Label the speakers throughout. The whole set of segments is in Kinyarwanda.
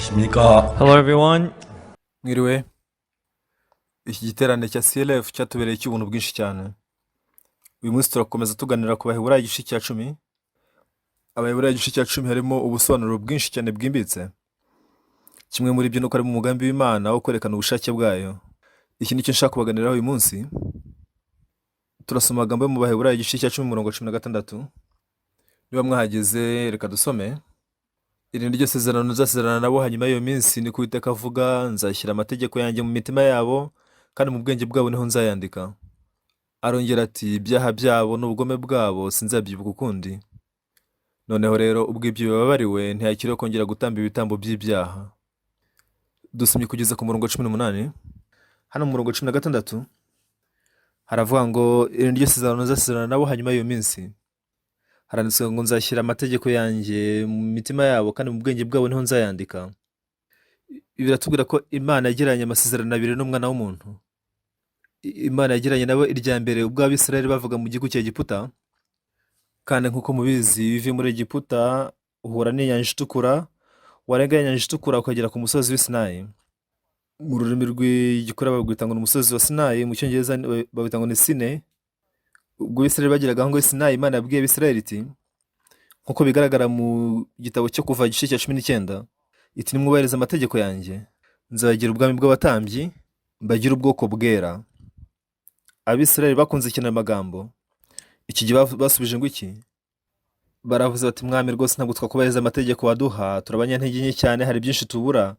Speaker 1: 안녕하십니까.
Speaker 2: Hello, everyone.
Speaker 3: Mwiriwe. Iki giterane cya CLF cyatubereye icy'ubuntu bwinshi cyane. Uyu munsi turakomeza tuganira ku Baheburayo igice cya 10. Abaheburayo igice cya 10 harimo ubusobanuro bwinshi cyane bwimbitse. Kimwe muri byo ni uko harimo umugambi w'Imana wo kwerekana ubushake bwayo. Iki nicyo nshaka kubaganiraho uyu munsi. Turasoma amagambo yo mu Baheburayo igice cya 10, umurongo wa 16. Niba mwahageze, reka dusome. "Iri ni ryo sezerano nzasezerana nabo hanyuma y'iyo minsi, niko Uwiteka avuga: nzashyira amategeko yanjye mu mitima yabo, kandi mu bwenge bwabo niho nzayandika." Arongera ati: "Ibyaha byabo n'ubugome bwabo sinzabyibuka ukundi." Noneho rero, ubwo ibyo bibabariwe, ntihakiriho kongera gutamba ibitambo by'ibyaha. Dusomye kugeza ku murongo wa 18. Hano mu murongo wa 16 haravuga ngo: "Iri ni ryo sezerano nzasezerana nabo hanyuma y'iyo minsi." Haranditswe ngo: "Nzashyira amategeko yanjye mu mitima yabo, kandi mu bwenge bwabo niho nzayandika." Ibi biratubwira ko Imana yagiranye amasezerano abiri n'umwana w'umuntu. Imana yagiranye nabo irya mbere ubwo Abisirayeli bavaga mu gihugu cya Egiputa. Kandi nk'uko mubizi, iyo uvuye muri Egiputa uhura n'inyanja Itukura, warenga inyanja Itukura ukagera ku musozi w'i Sinayi. Mu rurimi rw'Igikora bawita ngo ni umusozi wa Sinayi, mu Cyongereza bawita ngo ni Sinai. Ubwo Abisirayeli bageraga aho ngaho i Sinayi, Imana yabwiye Abisirayeli iti, nk'uko bigaragara mu gitabo cyo Kuva igice cya 19, iti: "Nimwubahiriza amategeko yanjye, nzabagira ubwami bw'abatambyi, mbagire ubwoko bwera." Abisirayeli bakunze cyane ayo magambo. Iki gihe basubije ngo iki? Baravuze bati: "Mwami, rwose ntabwo twakubahiriza amategeko waduha, turi abanyantege nke cyane, hari byinshi tubura,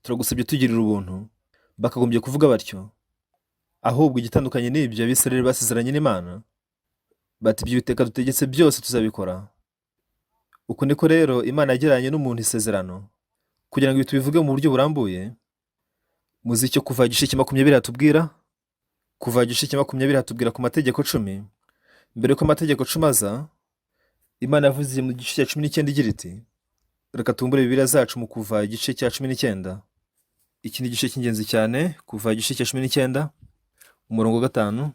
Speaker 3: turagusabye tugirira ubuntu." Bakagombye kuvuga batyo. Ahubwo igitandukanye n'ibyo, Abisirayeli basezeranye n'Imana bati: "Ibyo Uwiteka dutegetse byose tuzabikora." Uku niko rero Imana yagiranye n'umuntu isezerano. Kugira ngo ibi tubivuge mu buryo burambuye, muzi icyo Kuva igice cya 20 hatubwira? Kuva igice cya 20 hatubwira ku mategeko 10. Mbere yuko amategeko 10 aza, Imana yavuze mu gice cya 19 igira iti, reka tubumbure Bibiliya zacu mu Kuva igice cya 19. Iki ni igice cy'ingenzi cyane. Kuva igice cya 19, umurongo wa 5,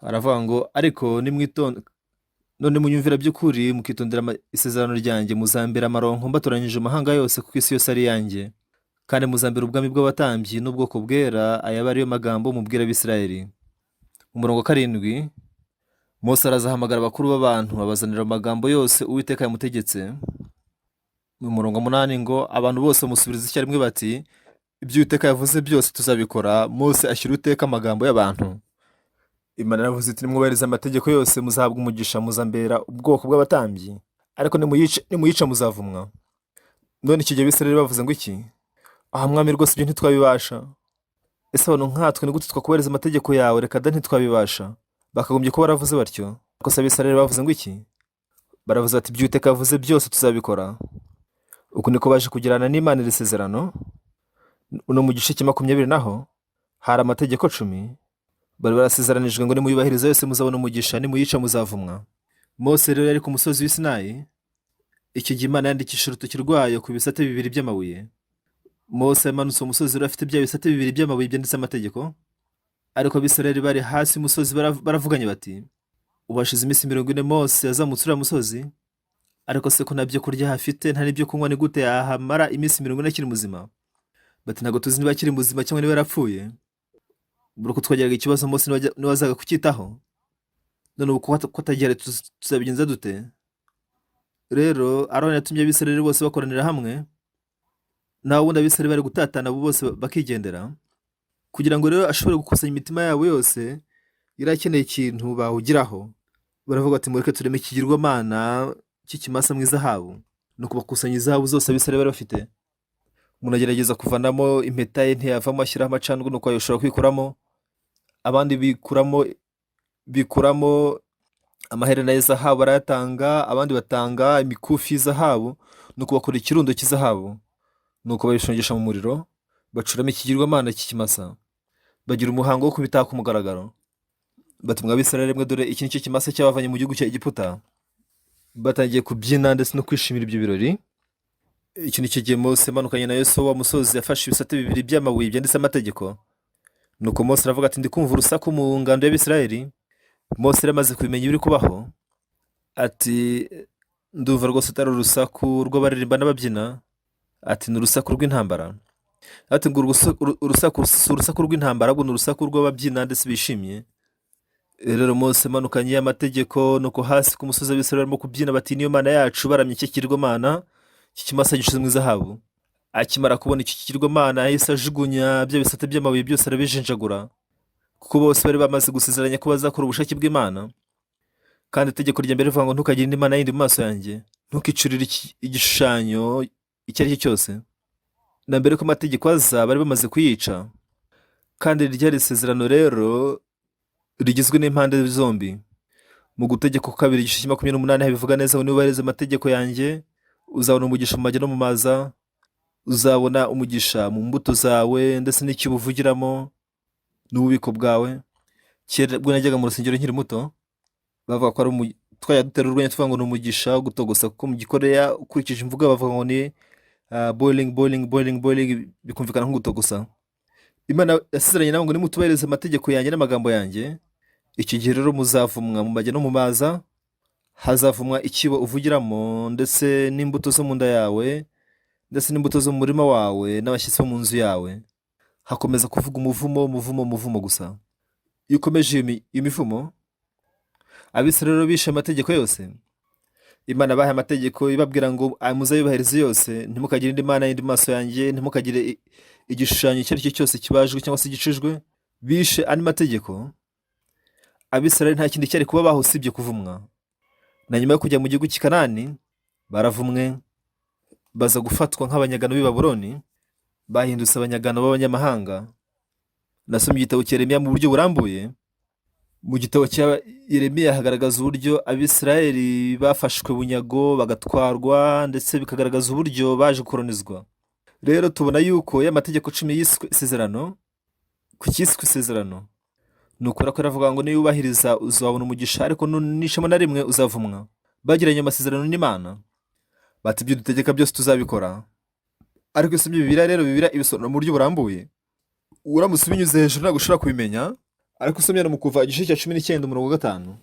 Speaker 3: haravuga ngo: "Ariko nimwitonda none munyumvira by'ukuri, mukitondera isezerano ryanjye, muzambera amaronko mbatoranyije mu mahanga yose, kuko isi yose ari iyanjye, kandi muzambera ubwami bw'abatambyi n'ubwoko bwera. Aya aba ariyo magambo mubwira Abisirayeli." Mu murongo wa 7, Mose araza ahamagara abakuru b'abantu, abazanira amagambo yose Uwiteka yamutegetse. Mu murongo wa 8 ngo: "Abantu bose bamusubiriza icyarimwe bati: 'Ibyo Uwiteka yavuze byose tuzabikora.' Mose ashyira Uwiteka amagambo y'abantu." Imana yaravuze iti: "Nimwubahiriza amategeko yose, muzahabwa umugisha, muzambera ubwoko bw'abatambyi, ariko nimuyica muzavumwa." None icyo gihe Abisirayeli bavuze ngo iki? "Aha mwami, rwose ibyo ntitwabibasha. Ese abantu nkatwe ni gute twakubahiriza amategeko yawe? Reka da, ntitwabibasha." Bakagombye kuba baravuze batyo. Ariko se Abisirayeli bavuze ngo iki? Baravuze bati: "Ibyo Uwiteka yavuze byose tuzabikora." Uku niko baje kugirana n'Imana iri sezerano. No mu gice cya 20 naho hari amategeko 10. Bari barasezeranijwe ngo: "Nimuyubahiriza yose muzabona umugisha, nimuyica muzavumwa." Mose rero yari ku musozi w'i Sinayi. Icyo gihe Imana yandikisha urutoki rwayo ku bisate bibiri by'amabuye. Mose yamanutse uwo musozi rero afite bya bisate bibiri by'amabuye byanditse amategeko. Ariko Abisirayeli bari hasi y'umusozi baravuganye bati: "Ubu hashize iminsi 40 Mose yazamutse uriya musozi, ariko se ko nta byo kurya hafite, nta n'ibyo kunywa, ni gute yahamara iminsi 40 akiri muzima?" Bati: "Ntabwo tuzi niba akiri muzima cyangwa niba yarapfuye. Buri uko twagiraga ikibazo, Mose niwe wazaga kucyitaho. None ubu ko atagihari, tuzabigenza dute?" Rero Aroni yatumye Abisirayeli bose bakoranira hamwe. Naho ubundi Abisirayeli bari gutatana abo bose bakigendera. Kugira ngo rero ashobore gukusanya imitima yabo yose, yari akeneye ikintu bahugiraho. Baravuga bati: "Mureke tureme ikigirwamana cy'ikimasa mu izahabu." Nuko bakusanya izahabu zose Abisirayeli bari bafite. Umuntu agerageza kuvanamo impeta ye ntiyavamo, ashyiraho amacandwe, nuko ayashobora kwikuramo. Abandi bikuramo amaherena y'izahabu barayatanga, abandi batanga imikufi y'izahabu, nuko bakora ikirundo cy'izahabu, nuko babishongesha mu muriro, bacuramo ikigirwamana cy'ikimasa. Bagira umuhango wo kubitaha ku mugaragaro, bati: "Mwa Bisirayeli mwe, dore iki nicyo kimasa cyabavanye mu gihugu cya Egiputa." Batangiye kubyina ndetse no kwishimira ibyo birori. Iki nicyo gihe Mose yamanukanye na Yosuwa wa musozi, yafashe ibisate bibiri by'amabuye byanditse amategeko. Nuko Mose aravuga ati: "Ndi kumva urusaku mu ngando y'Abisirayeli." Mose yari amaze kubimenya ibiri kubaho, ati: "Ndumva rwose atari urusaku rw'abaririmba n'ababyina." Ati ni urusaku rw'intambara. Ati ngo urusaku si urusaku rw'intambara, ahubwo ni urusaku rw'ababyina ndetse bishimye. Rero Mose amanukanye amategeko, nuko hasi ku musozi Abisirayeli barimo kubyina bati niyo Mana yacu, baramye iki kigirwamana, iki kimasa gishize mu izahabu. Akimara kubona iki kigirwamana yahise ajugunya bya bisate by'amabuye byose arabijinjagura, kuko bose bari bamaze gusezeranya ko bazakora ubushake bw'Imana. Kandi itegeko rya mbere rivuga ngo ntukagire indi mana yindi mu maso yanjye, ntukicurire igishushanyo icyo ari cyo cyose. Na mbere ko amategeko aza bari bamaze kuyica. Kandi ryari isezerano rero rigizwe n'impande zombi. Mu gutegeko kabiri igice cya 28 habivuga neza ngo niwubahiriza amategeko yanjye uzabona umugisha mu majya no mu maza, uzabona umugisha mu mbuto zawe ndetse n'icyo ubuvugiramo n'ububiko bwawe. Kera ubwo najyaga mu rusengero nkiri muto, bavuga ko ari twajya dutera urwenya tuvuga ngo ni umugisha wo gutogosa, kuko mu Gikoreya ukurikije imvugo bavuga ngo ni boiling boiling boiling boiling, bikumvikana nko gutogosa. Imana yasezeranye nabo ngo nimutubahiriza amategeko yanjye n'amagambo yanjye, icyo gihe rero muzavumwa mu majya no mu maza, hazavumwa ikibo uvugiramo ndetse n'imbuto zo mu nda yawe ndetse n'imbuto zo mu murima wawe n'abashyitsi bo mu nzu yawe. Hakomeza kuvuga umuvumo, umuvumo, umuvumo gusa. Iyo ukomeje iyo mivumo, Abisirayeli rero bishe amategeko yose. Imana bahaye amategeko ibabwira ngo muzayubahirize yose, ntimukagire indi mana yindi mu maso yanjye, ntimukagire igishushanyo icyo ari cyo cyose kibajwe cyangwa se gicujwe. Bishe andi mategeko. Abisirayeli nta kindi cyari kubabaho usibye kuvumwa. Na nyuma yo kujya mu gihugu cy'i Kanani baravumwe, baza gufatwa nk'abanyagano b'i Babuloni, bahindutse abanyagano b'abanyamahanga. Nasomye igitabo cya Yeremiya mu buryo burambuye. Mu gitabo cya Yeremiya hagaragaza uburyo Abisirayeli bafashwe bunyago bagatwarwa, ndetse bikagaragaza uburyo baje gukoronizwa. Rero tubona yuko ya mategeko 10 yiswe isezerano, ku cyiswe isezerano ni ukubera ko aravuga ngo niyubahiriza uzabona umugisha, ariko nishemo na rimwe uzavumwa. Bagiranye amasezerano n'Imana bati ibyo dutegeka byose tuzabikora. Ariko isomye Bibiliya rero, Bibiliya ibisobanura mu buryo burambuye. Uramutse ubinyuze hejuru ntabwo ushobora kubimenya, ariko usomye hano mu Kuva igice cya 19 umurongo wa 5: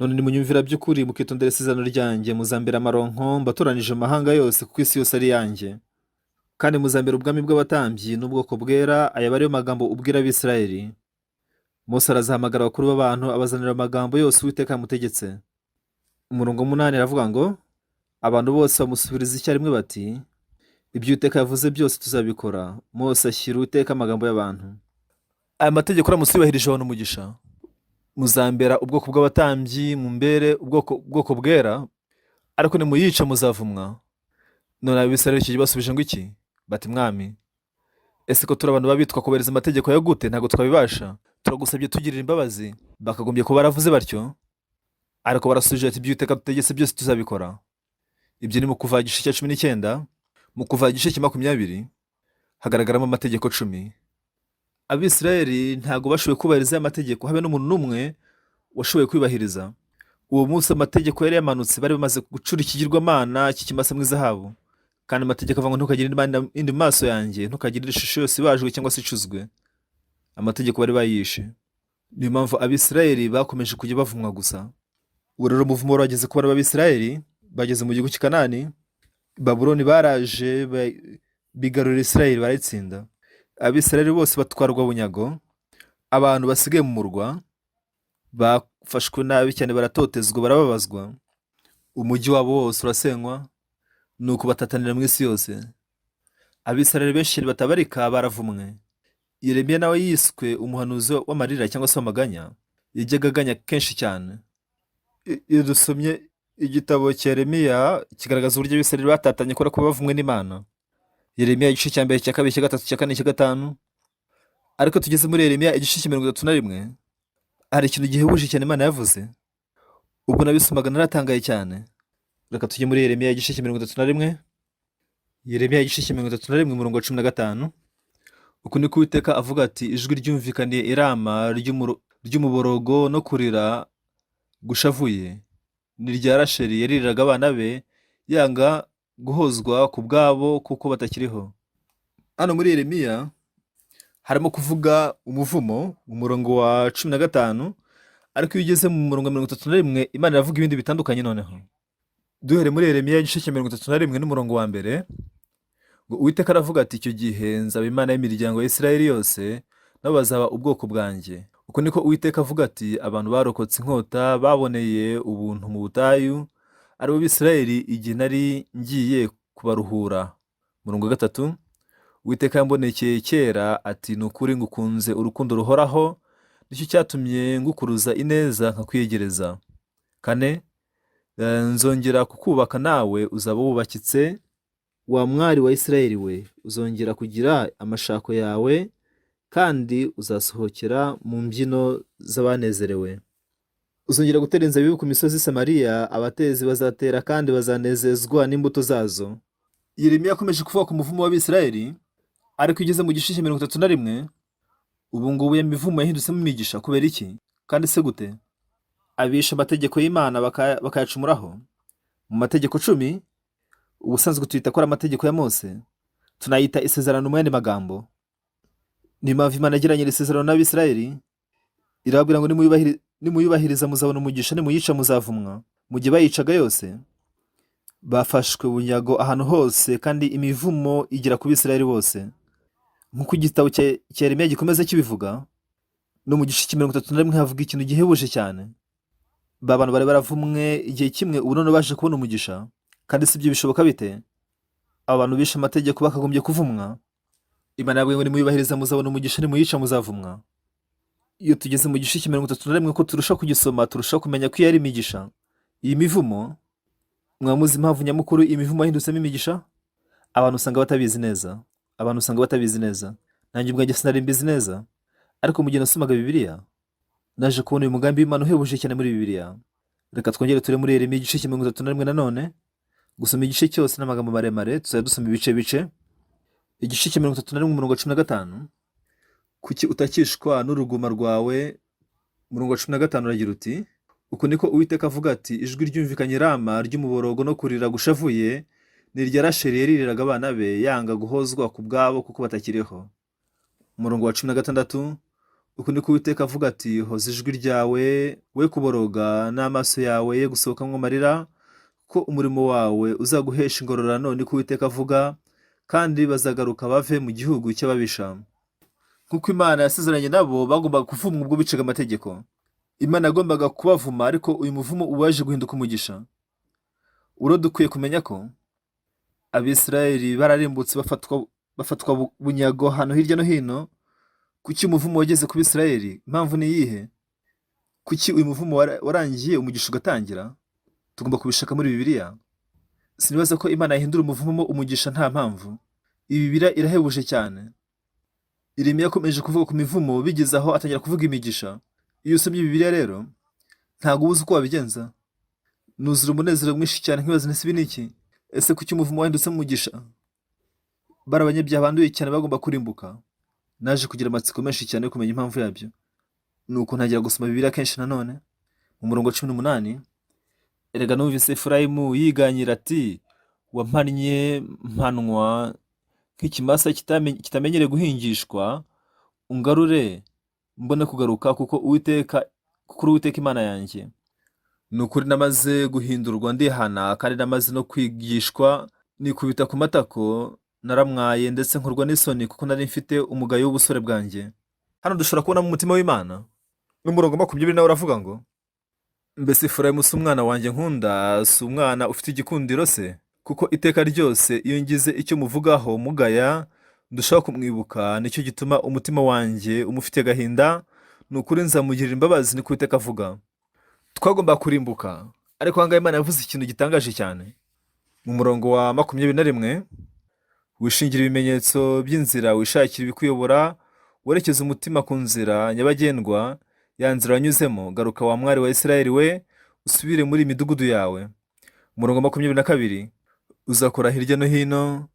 Speaker 3: none nimunyumvira by'ukuri mukitondera isezerano ryanjye, muzambera amaronko mbatoranije mu mahanga yose, kuko isi yose ari iyanjye, kandi muzambera ubwami bw'abatambyi n'ubwoko bwera. Aya aba ariyo magambo ubwira Abisirayeli. Mose arazahamagara abakuru b'abantu, abazanira amagambo yose Uwiteka yamutegetse. Umurongo 8 aravuga ngo abantu bose bamusubiriza icyarimwe bati ibyo Uwiteka yavuze byose tuzabikora. Mose ashyira Uwiteka amagambo y'abantu. Aya mategeko uramutse uyubahirije ubona umugisha. Muzambera ubwoko bw'abatambyi, mumbere ubwoko bwera, ariko nimuyica muzavumwa. None Abisirayeli icyo gihe basubije ngo iki? Bati mwami, ese ko turi abantu babitwa kubahiriza amategeko ya gute? Ntabwo twabibasha, turagusabye tugirira imbabazi. Bakagombye kuba baravuze batyo, ariko barasubije bati ibyo Uwiteka dutegetse byose tuzabikora. Ibyo ni mu Kuva igice cya 19. Mu Kuva igice cya 20 hagaragaramo amategeko 10. Abisirayeli ntabwo bashoboye kubahiriza aya mategeko, habe n'umuntu n'umwe washoboye kwibahiriza. Uwo munsi amategeko yari yamanutse, bari bamaze gucura ikigirwamana cy'ikimasa mu izahabu. Kandi amategeko avuga ngo ntukagire indi mana indi mu maso yanjye, ntukagire ishusho yose ibajwe cyangwa se icuzwe. Amategeko bari bayishe. Niyo mpamvu Abisirayeli bakomeje kujya bavumwa gusa. Ubu rero umuvumo wari wageze ku bana b'Abisirayeli, bageze mu gihugu cy'i Kanani. Babuloni baraje bigarurira Isirayeli, barayitsinda. Abisirayeli bose batwarwa bunyago. Abantu basigaye mu murwa bafashwe nabi cyane, baratotezwa, barababazwa, umujyi wabo wose urasenywa, nuko batatanira mu isi yose. Abisirayeli benshi cyane batabarika baravumwe. Yeremiya nawe yiswe umuhanuzi w'amarira cyangwa se w'amaganya, yajyaga aganya kenshi cyane. Iyo dusomye igitabo cya Yeremiya kigaragaza uburyo Abisirayeli batatanye kubera ko bavumwe n'Imana. Yeremiya igice cya mbere, cya kabiri, cya gatatu, cya kane, cya gatanu. Ariko tugeze muri Yeremiya igice cya 31, hari ikintu gihebuje cyane Imana yavuze. Ubwo nabisomaga naratangaye cyane. Reka tujye muri Yeremiya igice cya 31. Yeremiya igice cya 31 umurongo wa 15. Uku niko Uwiteka avuga ati ijwi ryumvikaniye i Rama ry'umuborogo no kurira gushavuye, ni irya Rasheli yaririraga abana be, yanga guhozwa ku bwabo kuko batakiriho. Hano muri Yeremiya harimo kuvuga umuvumo mu murongo wa 15, ariko iyo ugeze mu murongo wa 31 Imana iravuga ibindi bitandukanye. Noneho duhere muri Yeremiya igice cya 31 n'umurongo wa mbere. Ngo Uwiteka aravuga ati: "Icyo gihe nzaba Imana y'imiryango ya Isirayeli yose, nabo bazaba ubwoko bwanjye. Uko niko Uwiteka avuga ati: Abantu barokotse inkota baboneye ubuntu mu butayu, ari bo Bisirayeli, igihe nari ngiye kubaruhura." Murongo wa 3: Uwiteka yambonekeye kera ati: "Ni ukuri ngukunze urukundo ruhoraho, nicyo cyatumye ngukuruza ineza nkakwiyegereza." 4: Nzongera kukubaka nawe uzaba wubakitse, wa mwari wa Isirayeli we, uzongera kugira amashako yawe kandi uzasohokera mu mbyino z'abanezerewe. Uzongera gutera inzabibu ku misozi y'i Samariya, abatezi bazatera kandi bazanezezwa n'imbuto zazo. Yeremiya yakomeje kuvuga ku muvumo w'Abisirayeli, ariko iyo ugeze mu gice cya 31, ubu ngubu ya mivumo yahindutsemo imigisha. Kubera iki? Kandi se gute? Abishe amategeko y'Imana bakayacumuraho. Mu mategeko 10, ubusanzwe tuyita ko ari amategeko ya Mose, tunayita isezerano mu yandi magambo. Niyo mpamvu Imana yagiranye iri sezerano n'Abisirayeli, irababwira ngo: "Nimuyubahiriza muzabona umugisha, nimuyica muzavumwa." Mu gihe bayicaga yose, bafashwe bunyago ahantu hose, kandi imivumo igera ku Bisirayeli bose. Nk'uko igitabo cya Yeremiya gikomeza kibivuga, no mu gice cya 31 havuga ikintu gihebuje cyane. Ba bantu bari baravumwe igihe kimwe, ubu none baje kubona umugisha. Kandi si ibyo, bishoboka bite? Aba bantu bishe amategeko bakagombye kuvumwa. Imana yabwiye ngo: "Nimuyubahiriza muzabona umugisha, nimuyica muzavumwa." Iyo tugeze mu gice cya 31, ko turushaho kugisoma, turushaho kumenya ko iyo ari imigisha. Iyi mivumo, mwamuzi impamvu nyamukuru iyi mivumo yahindutsemo imigisha? Abantu usanga batabizi neza. Abantu usanga batabizi neza. Nanjye ubwanjye sinari mbizi neza. Ariko mu gihe nasomaga Bibiliya, naje kubona uyu mugambi w'Imana uhebuje cyane muri Bibiliya. Reka twongere ture muri Yeremiya igice cya 31 nanone. Gusoma igice cyose n'amagambo maremare, tuzajya dusoma ibice bice. Igice cya 31, umurongo wa 15. Kuki utakishwa n'uruguma rwawe? Umurongo wa 15 uragira uti: "Uku niko Uwiteka avuga ati: Ijwi ryumvikanye i Rama ry'umuborogo no kurira gushavuye, ni irya Rasheli yaririraga abana be, yanga guhozwa ku bwabo kuko batakiriho." Umurongo wa 16: "Uku niko Uwiteka avuga ati: Hoza ijwi ryawe, we kuboroga, n'amaso yawe ye gusohokamo amarira, ko umurimo wawe uzaguhesha ingororano, niko Uwiteka avuga, kandi bazagaruka bave mu gihugu cy'ababisha." Nk'uko Imana yasezeranye nabo, bagombaga kuvumwa ubwo bicaga amategeko. Imana yagombaga kubavuma, ariko uyu muvumo uba waje guhinduka umugisha. Uro dukwiye kumenya ko Abisirayeli bararimbutse, bafatwa bunyago ahantu hirya no hino. Kuki umuvumo wageze ku Bisirayeli? Impamvu ni iyihe? Kuki uyu muvumo warangiye umugisha ugatangira? Tugomba kubishaka muri Bibiliya. Sinibaza ko Imana yahindura umuvumo umugisha nta mpamvu. Iyi Bibiliya irahebuje cyane. Yeremiya yakomeje kuvuga ku mivumo, bigeze aho atangira kuvuga imigisha. Iyo usomye Bibiliya rero, ntabwo uba uzi uko wabigenza. Nuzura umunezero mwinshi cyane, nkibaza nti: "Ibi ni iki? Ese kuki umuvumo wahindutse umugisha? Bari abanyabyaha banduye cyane, bagomba kurimbuka." Naje kugira amatsiko menshi cyane yo kumenya impamvu yabyo, nuko ntangira gusoma Bibiliya kenshi nanone. Mu murongo wa 18: "Erega numvise Efurayimu yiganyira ati: Wampannye mpanwa nk'ikimasa kitamenyereye guhingishwa, ungarure mbone kugaruka, kuko Uwiteka, kuko uri Uwiteka Imana yanjye. Ni ukuri namaze guhindurwa ndihana, kandi namaze no kwigishwa, nikubita ku matako, naramwaye ndetse nkorwa n'isoni, kuko nari mfite umugayo w'ubusore bwanjye." Hano dushobora kubonamo umutima w'Imana. N'umurongo 20 nawe uravuga ngo: "Mbese Efurayimu si umwana wanjye nkunda, si umwana ufite igikundiro se? Kuko iteka ryose iyo ngize icyo muvugaho mugaya, ndushaho kumwibuka, nicyo gituma umutima wanjye umufitiye agahinda. Ni ukuri nzamugirira imbabazi, niko Uwiteka avuga." Twagomba kurimbuka, ariko aha ngaha Imana yavuze ikintu gitangaje cyane. Mu murongo wa 21: "Wishingira ibimenyetso by'inzira, wishakira ibikuyobora, werekeza umutima ku nzira nyabagendwa, ya nzira wanyuzemo. Garuka wa mwari wa Isirayeli we, usubire muri imidugudu yawe." Umurongo wa 22: "Uzakora hirya no hino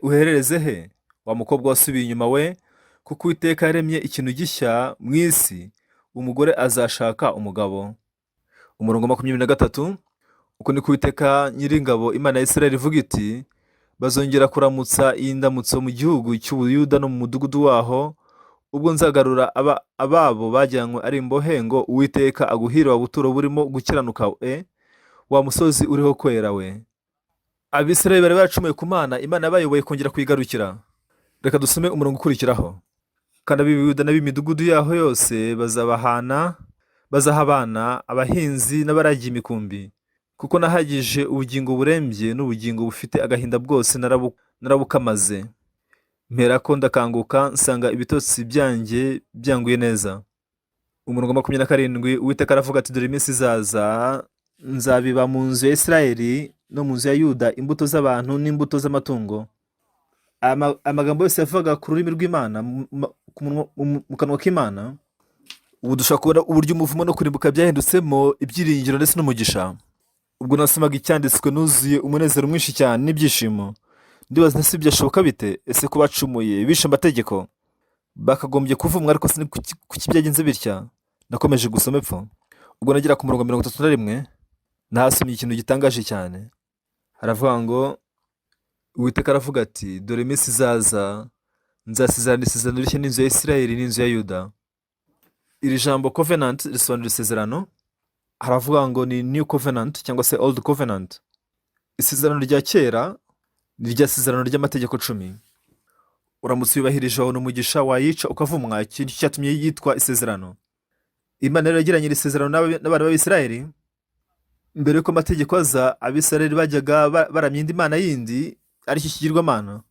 Speaker 3: uherereze he, wa mukobwa wasubiye inyuma we? Kuko Uwiteka yaremye ikintu gishya mu isi, umugore azashaka umugabo." Umurongo wa 23: "Uko niko Uwiteka Nyiringabo Imana ya Isirayeli ivuga iti: Bazongera kuramutsa iyi ndamutso mu gihugu cy'Ubuyuda no mu mudugudu waho, ubwo nzagarura ababo bajyanywe ari imbohe, ngo: Uwiteka aguhire wa buturo burimo gukiranuka e, wa musozi uriho kwera we." Abisirayeli bari baracumuye ku Mana, Imana yabayoboye kongera kuyigarukira. Reka dusome umurongo ukurikiraho. Kandi ab'Ibuyuda n'ab'imidugudu yaho yose bazabahana, bazahabana abahinzi n'abaragiye imikumbi, kuko nahagije ubugingo burembye n'ubugingo bufite agahinda bwose narabukamaze. Mperako ndakanguka, nsanga ibitotsi byanjye byanguye neza. Umurongo wa 27, Uwiteka aravuga ati: "Dore iminsi izaza, nzabiba mu nzu ya Isirayeli no mu nzu ya Yuda imbuto z'abantu n'imbuto z'amatungo." Amagambo yose yavugaga ku rurimi rw'Imana, mu kanwa k'Imana. Ubu dushobora kubona uburyo umuvumo no kurimbuka byahindutsemo ibyiringiro ndetse n'umugisha. Ubwo nasomaga icyanditswe, nuzuye umunezero mwinshi cyane n'ibyishimo. Ndibaza ese byashoboka bite? Ese ko bacumuye, bishe amategeko, bakagombye kuvumwa, ariko se kuki byagenze bitya? Nakomeje gusoma epfo. Ubwo nagera ku murongo 31, nahasomye ikintu gitangaje cyane. Haravuga ngo: "Uwiteka aravuga ati: 'Dore iminsi izaza, nzasezerana isezerano rishya n'inzu ya Isirayeli n'inzu ya Yuda.'" Iri jambo covenant risobanura isezerano. Haravuga ngo ni new covenant cyangwa se old covenant. Isezerano rya kera ni rya sezerano ry'amategeko 10. Uramutse wubahirije wabona umugisha, wayica ukavumwa. Iki nicyo cyatumye yitwa isezerano. Imana rero yagiranye iri sezerano n'abana b'Abisirayeli mbere y'uko amategeko aza. Abisirayeli bajyaga baramya indi mana yindi, aricyo kigirwamana.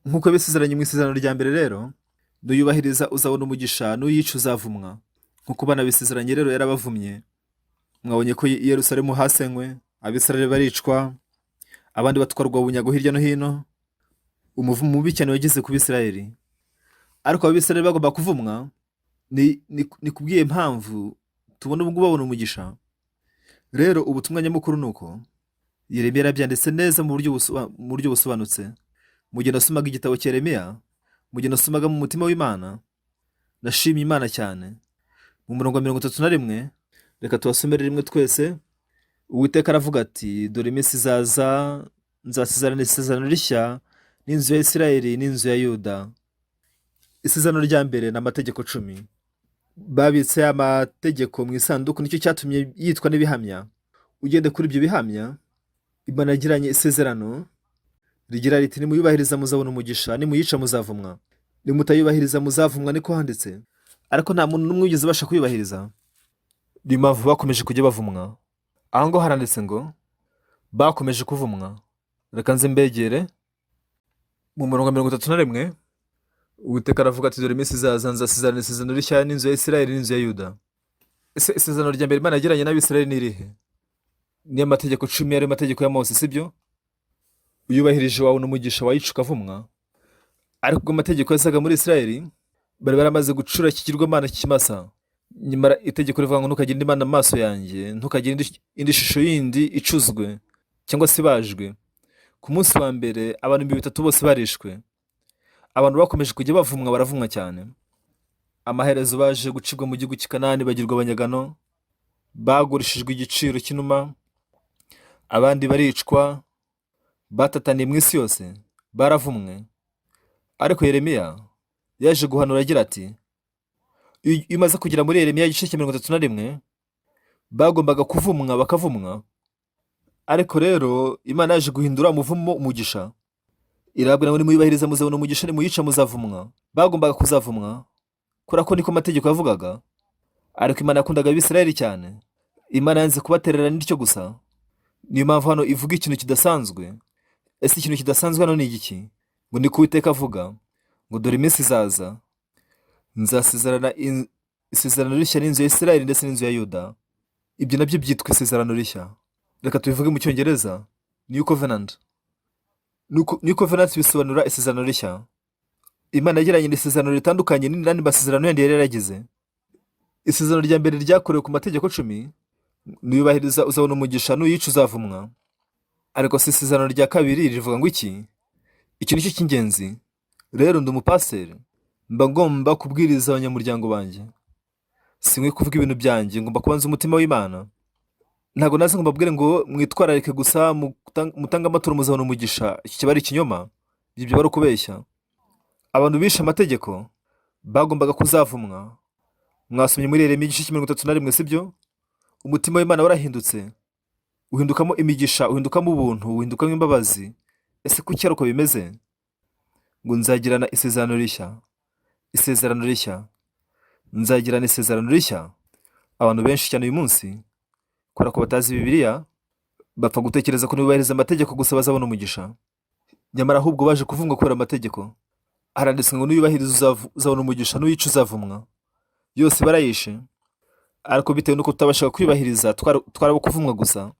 Speaker 3: Nk'uko yabisezeranye mu isezerano rya mbere rero, nuyubahiriza uzabona umugisha, nuyica uzavumwa. Nk'uko banabisezeranye rero, yarabavumye. Mwabonye ko i Yerusalemu hasenywe, Abisirayeli baricwa, abandi batwarwa bunyago hirya no hino. Umuvumo mubi cyane wageze ku Bisirayeli. Ariko Abisirayeli bagomba kuvumwa, ni kubw'iyo mpamvu tubona ubu ngubu babona umugisha. Rero ubutumwa nyamukuru ni uko Yeremiya yarabyanditse neza mu buryo busobanutse. Mu gihe nasomaga igitabo cya Yeremiya, mu gihe nasomaga mu mutima w'Imana, nashimye Imana cyane. Mu murongo wa 31, reka tubasomere rimwe twese. Uwiteka aravuga ati: "Dore iminsi izaza, nzasezerana isezerano rishya n'inzu ya Isirayeli n'inzu ya Yuda." Isezerano rya mbere ni amategeko 10. Babitse amategeko mu isanduku, nicyo cyatumye yitwa n'ibihamya. Ugende kuri ibyo bihamya, Imana yagiranye isezerano rigira riti: "Nimuyubahiriza muzabona umugisha, nimuyica muzavumwa, nimutayubahiriza muzavumwa." Niko handitse. Ariko nta muntu n'umwe wigeze ubasha kuyubahiriza, niyo mpamvu bakomeje kujya bavumwa. Aho ngaho haranditse ngo bakomeje kuvumwa. Reka nze mbegere mu murongo wa 31. Uwiteka aravuga ati: "Dore iminsi izaza, nzasezerana isezerano rishya n'inzu ya Isirayeli n'inzu ya Yuda." Ese isezerano rya mbere Imana yagiranye n'Abisirayeli ni irihe? Ni amategeko 10, ariyo mategeko ya Mose, sibyo? Uyubahirije wabona umugisha, wayica ukavumwa. Ariko ubwo amategeko yazaga muri Isirayeli, bari baramaze gucura ikigirwamana cy'ikimasa. Nyamara itegeko rivuga ngo: "Ntukagire indi mana mu maso yanjye, ntukagire indi shusho yindi icuzwe cyangwa se ibajwe." Ku munsi wa mbere abantu 3000 bose barishwe. Abantu bakomeje kujya bavumwa, baravumwa cyane. Amaherezo baje gucibwa mu gihugu cy'i Kanani, bagirwa abanyagano, bagurishijwe igiciro cy'inuma, abandi baricwa, batataniye mu isi yose, baravumwe. Ariko Yeremiya yaje guhanura agira ati, iyo umaze kugera muri Yeremiya igice cya 31, bagombaga kuvumwa bakavumwa, ariko rero Imana yaje guhindura umuvumo umugisha. Irababwira ngo: "Nimuyubahiriza muzabona umugisha, nimuyica muzavumwa." Bagombaga kuzavumwa kubera ko niko amategeko yavugaga. Ariko Imana yakundaga Abisirayeli cyane, Imana yanze kubatererana n'ityo gusa. Niyo mpamvu hano ivuga ikintu kidasanzwe. Ese ikintu kidasanzwe hano ni igiki? Ngo: "Niko Uwiteka avuga ngo: Dore iminsi izaza, nzasezerana isezerano rishya n'inzu ya Isirayeli ndetse n'inzu ya Yuda." Ibyo nabyo byitwa isezerano rishya. Reka tubivuge mu Cyongereza: new covenant. New covenant bisobanura isezerano rishya. Imana yagiranye isezerano ritandukanye n'andi masezerano yandi yari yaragize. Isezerano rya mbere ryakorewe ku mategeko 10: nuyubahiriza uzabona umugisha, nuyica uzavumwa. Ariko si isezerano rya kabiri rivuga ngo iki? Iki nicyo cy'ingenzi. Rero ndi umupasiteri, mba ngomba kubwiriza abanyamuryango banjye. Sinkwiye kuvuga ibintu byanjye, ngomba kubanza umutima w'Imana. Ntabwo naza ngo mbabwire ngo mwitwararike gusa, mutange amaturo muzabona umugisha. Iki kiba ari ikinyoma, ibyo byaba ari ukubeshya. Abantu bishe amategeko bagombaga kuzavumwa. Mwasomye muri Yeremiya igice cya 31, sibyo? Umutima w'Imana warahindutse. Uhindukamo imigisha, uhindukamo ubuntu, uhindukamo imbabazi. Ese kuki ari uko bimeze? Ngo nzagirana isezerano rishya, isezerano rishya, nzagirana isezerano rishya. Abantu benshi cyane uyu munsi, kubera ko batazi Bibiliya, bapfa gutekereza ko nibubahiriza amategeko gusa bazabona umugisha. Nyamara ahubwo baje kuvumwa kubera amategeko. Haranditswe ngo nuyubahiriza uzabona umugisha, nuyica uzavumwa. Yose barayishe, ariko bitewe n'uko tutabashaga kwiyubahiriza twarabo kuvumwa gusa.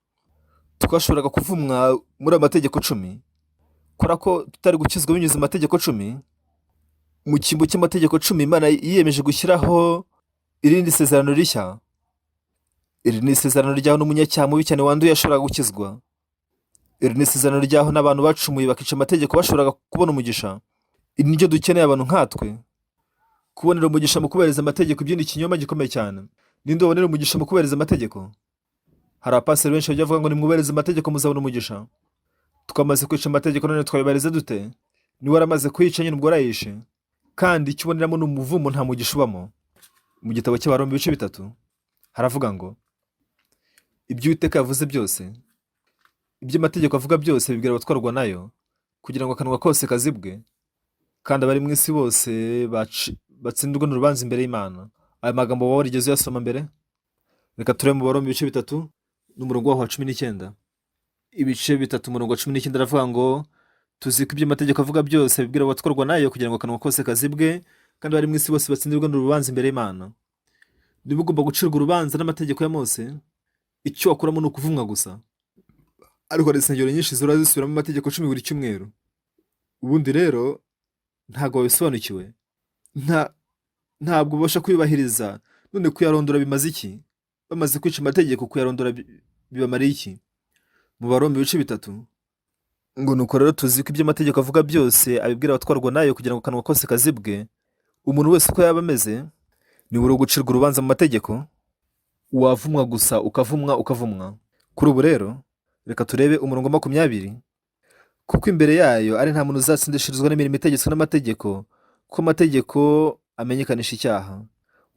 Speaker 3: Twashoboraga kuvumwa muri ayo mategeko 10, kubera ko tutari gukizwa binyuze mu mategeko 10. Mu cyimbo cy'amategeko 10, Imana yiyemeje gushyiraho irindi sezerano rishya. Iri ni isezerano ryaho n'umunyacyaha mubi cyane wanduye yashoboraga gukizwa. Iri ni isezerano ryaho n'abantu bacumuye bakica amategeko bashoboraga kubona umugisha. Iri ni ryo dukeneye, abantu nkatwe. Kubonera umugisha mu kubahiriza amategeko, ibyo ni ikinyoma gikomeye cyane. Ninde wabonera umugisha mu kubahiriza amategeko? Hari abapasiteri benshi bajya bavuga ngo nimwubahirize amategeko muzabona umugisha. Twamaze kwica amategeko, none twayubahiriza dute? Niba waramaze kuyica nyine, ubwo warayishe. Kandi icyo uboneramo ni umuvumo, nta mugisha ubamo. Mu gitabo cy'Abaroma ibice 3 haravuga ngo ibyo Uwiteka yavuze byose, ibyo amategeko avuga byose, bibwira abatwarwa nayo, kugira ngo akanwa kose kazibwe, kandi abari mu isi bose batsindirwe n'urubanza imbere y'Imana. Aya magambo waba warigeze uyasoma mbere? Reka turebe mu Baroma ibice 3 n'umurongo waho wa 19. Ibice 3, umurongo wa 19, aravuga ngo tuzi ko ibyo amategeko avuga byose bibwira abatwarwa nayo, kugira ngo akanwa kose kazibwe, kandi abari mu isi bose batsindirwe n'urubanza imbere y'Imana. Niba ugomba gucirwa urubanza n'amategeko ya Mose, icyo wakuramo ni ukuvumwa gusa. Ariko hari insengero nyinshi zihora zisubiramo amategeko 10 buri cyumweru. Ubundi rero ntabwo babisobanukiwe, ntabwo babasha kuyubahiriza. None kuyarondora bimaze iki? Bamaze kwica amategeko, kuyarondora bibamariye iki? Mu Baroma ibice 3 ngo nuko rero tuzi ko ibyo amategeko avuga byose abibwira abatwarwa nayo, kugira ngo akanwa kose kazibwe. Umuntu wese uko yaba ameze, nibura gucirwa urubanza mu mategeko, wavumwa gusa, ukavumwa, ukavumwa. Kuri ubu rero reka turebe umurongo wa 20. Kuko imbere yayo ari nta muntu uzatsindishirizwa n'imirimo itegetswe n'amategeko, kuko amategeko amenyekanisha icyaha.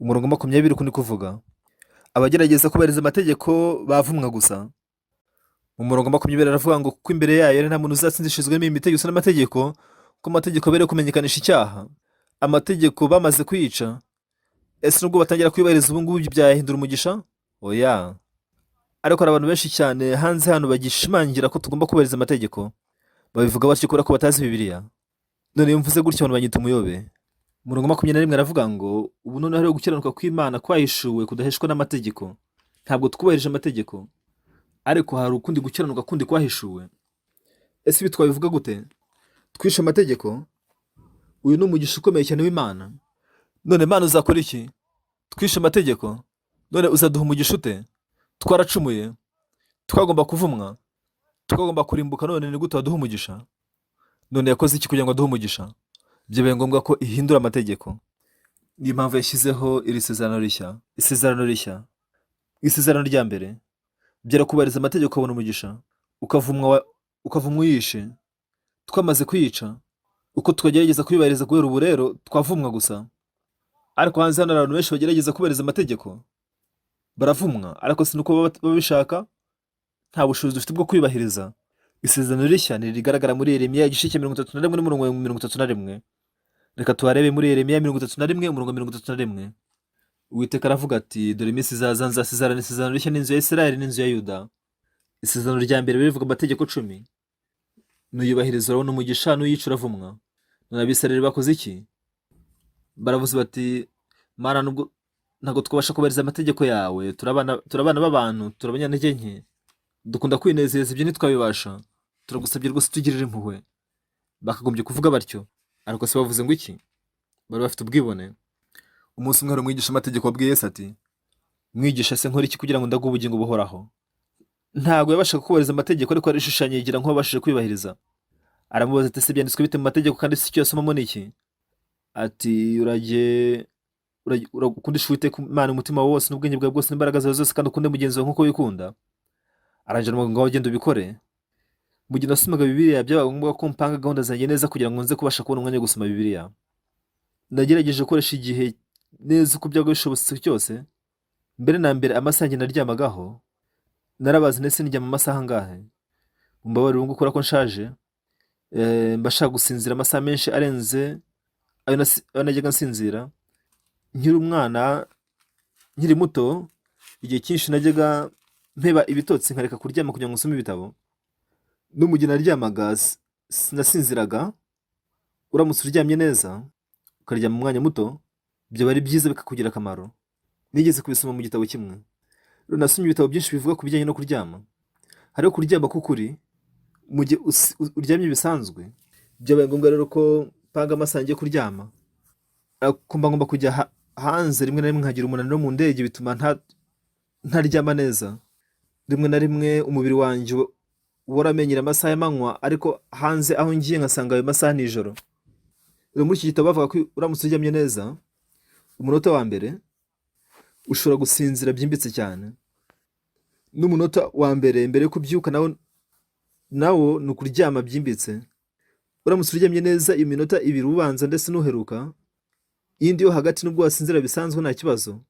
Speaker 3: Umurongo wa 20 uku ni kuvuga abagerageza kubahiriza amategeko bavumwa gusa. Mu murongo wa 20 aravuga ngo kuko imbere yayo ari nta muntu uzatsindishirizwa n'imirimo itegetswe n'amategeko, kuko amategeko abereye kumenyekanisha icyaha. Amategeko bamaze kuyica. Ese nubwo batangira kuyubahiriza ubu ngubu byahindura umugisha? Oya. Ariko hari abantu benshi cyane hanze hano bagishimangira ko tugomba kubahiriza amategeko. Babivuga batyo kubera ko batazi Bibiliya. None iyo mvuze gutyo, abantu banyita umuyobe. Umurongo wa 21 aravuga ngo ubu noneho hariho gukiranuka kw'Imana kwahishuwe kudaheshwa n'amategeko. Ntabwo twubahirije amategeko, ariko hari ukundi gukiranuka kundi kwahishuwe. Ese ibi twabivuga gute? Twishe amategeko. Uyu ni umugisha ukomeye cyane w'Imana. None Imana uzakora iki? Twishe amategeko, none uzaduha umugisha ute? Twaracumuye, twagomba kuvumwa, twagomba kurimbuka, none ni gute waduha umugisha? None yakoze iki kugira ngo aduhe umugisha? Byabaye ngombwa ko ihindura amategeko. Niyo mpamvu yashyizeho iri sezerano rishya. Isezerano rishya. Isezerano rya mbere byarakubahiriza amategeko ukabona umugisha, ukavumwa uyishe. Twamaze kuyica, uko tukagerageza kuyubahiriza guhera ubu rero twavumwa gusa. Ariko hanze hano hari abantu benshi bagerageza kubahiriza amategeko, baravumwa, ariko si nuko baba babishaka, nta bushobozi dufite bwo kwiyubahiriza. Isezerano rishya ni rigaragara muri Yeremiya igice cya 31 n'umurongo wa 31. Reka tuharebe muri Yeremiya 31, umurongo wa 31. Uwiteka aravuga ati: "Dore iminsi izaza, nzasezerana isezerano rishya n'inzu ya Isirayeli n'inzu ya Yuda." Isezerano rya mbere rivuga amategeko 10, nuyubahiriza urabona umugisha, nuyica uravumwa. None Abisirayeli bakoze iki? Baravuze bati: "Mana, nubwo ntabwo twabasha kubahiriza amategeko yawe, turi abana b'abantu, turi abanyantege nke, dukunda kwinezeza, ibyo ntitwabibasha, turagusabye rwose tugirire impuhwe." Bakagombye kuvuga batyo, ariko se bavuze ngo iki? Bari bafite ubwibone. Umunsi umwe hari umwigisha amategeko wabwiye Yesu ati: "Mwigisha, se nkora iki kugira ngo ndaguhe ubugingo buhoraho?" Ntabwo yabashaga kubahiriza amategeko, ariko arishushanya yigira nk'uwabashije kwiyubahiriza. Aramubaza ati: "Ese byanditswe bite mu mategeko, kandi se icyo yasomamo ni iki?" Ati: "Urajye ukundisha Uwiteka Imana umutima wawe wose n'ubwenge bwawe bwose n'imbaraga zawe zose, kandi ukunde mugenzi wawe nk'uko wikunda." Arangije aramubwira ngo: "Ngaho genda ubikore." Mu gihe nasomaga Bibiliya, byabaga ngombwa ko mpanga gahunda zanjye neza kugira ngo nze kubasha kubona umwanya wo gusoma Bibiliya. Nagerageje gukoresha igihe neza uko byabaga bishobotse cyose. Mbere na mbere, amasaha yanjye naryamagaho. Narabazi ndetse ndyama amasaha angahe? Mumbabarire ubu ngubu kubera ko nshaje, mba nshaka gusinzira amasaha menshi arenze ayo najyaga nsinzira. Nkiri umwana, nkiri muto, igihe cyinshi najyaga mpeba ibitotsi nkareka kuryama kugira ngo nsome ibitabo. No mu gihe naryamaga sinasinziraga. Uramutse uryamye neza, ukaryama umwanya muto, byaba ari byiza bikakugira akamaro. Nigeze kubisoma mu gitabo kimwe. Rero nasomye ibitabo byinshi bivuga ku bijyanye no kuryama. Hariho kuryama k'ukuri, mu gihe uryamye bisanzwe. Byabaye ngombwa rero ko mpanga amasaha ngiye kuryama. Ariko mba ngomba kujya hanze rimwe na rimwe nkagira umunaniro mu ndege, bituma ntaryama neza. Rimwe na rimwe umubiri wanjye waramenyera amasaha y'amanywa, ariko hanze aho ngiye nkasanga ayo masaha nijoro. Rero muri iki gitabo bavuga ko uramutse uryamye neza, umunota wa mbere ushobora gusinzira byimbitse cyane. N'umunota wa mbere mbere yo kubyuka nawo ni ukuryama byimbitse. Uramutse uryamye neza iyo minota 2 ubanza ndetse n'uheruka, iyindi yo hagati nubwo wasinzira bisanzwe nta kibazo.